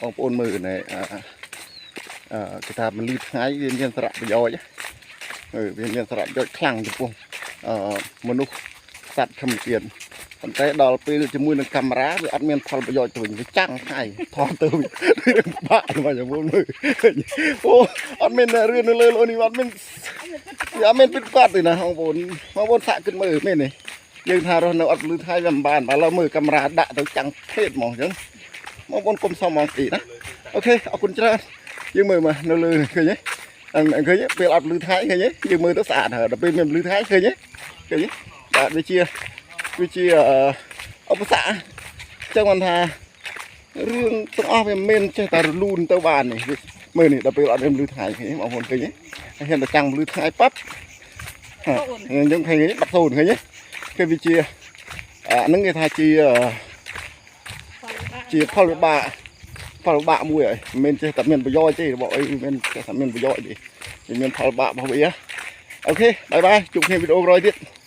បងប្អូនមើលណែអឺអឺគេថាពន្លឺថ្ងៃវាមានសារៈប្រយោជន៍អឺវាមានសារៈប្រយោជន៍ខ្លាំងចំពោះអឺមនុស្សសត្វធម្មជាតិប៉ុន្តែដល់ពេលជាមួយនឹងកាមេរ៉ាវាអត់មានផលប្រយោជន៍ទៅវិញវាចាំងថ្ងៃថតទៅវាបាក់មកបងប្អូនមើលអូអត់មានរឿងនៅលើលោកនេះអត់មានវាអត់មានពិតប្រាកដទេណាបងប្អូនបងប្អូនសាកគិតមើលមែនទេយើងថារស់នៅអត់ពន្លឺថ្ងៃវាមិនបានឥឡូវមើលកាមេរ៉ាដាក់ទៅចាំងភេទហ្មងអញ្ចឹងបងប្អូនកុំសុំហ្មងទីណា OK អរគុណច្រើនយើងមើលមកនៅលើនេះឃើញទេអឺឃើញទេពេលអត់ពន្លឺថ្ងៃឃើញទេយើងមើលទៅស្អាតហើយដល់ពេលមានពន្លឺថ្ងៃឃើញទេឃើញទេបាទវាជាអឺឧបសគ្គអញ្ចឹងមិនថារឿងទាំងអស់វាមិនមែនចេះតែរលូនទៅបាននេះវាមើលនេះដល់ពេលអត់មានពន្លឺថ្ងៃឃើញទេបងប្អូនឃើញទេហើយហ៊ានតែចាំងពន្លឺថ្ងៃប៉ាប់អញ្ចឹងឃើញទេបាត់សូនឃើញទេគឺវាជាអាហ្នឹងគេថាជាជាផលវិបាក ផលវិបាកមួយហើយមិនមែនចេះតែមានប្រយោជន៍ទេរបស់អីមិនមែនចេះតែមានប្រយោជន៍ទេវាមានផលវិបាករបស់វាOK bye bye ជួបគ្នាវីដេអូក្រោយទៀត។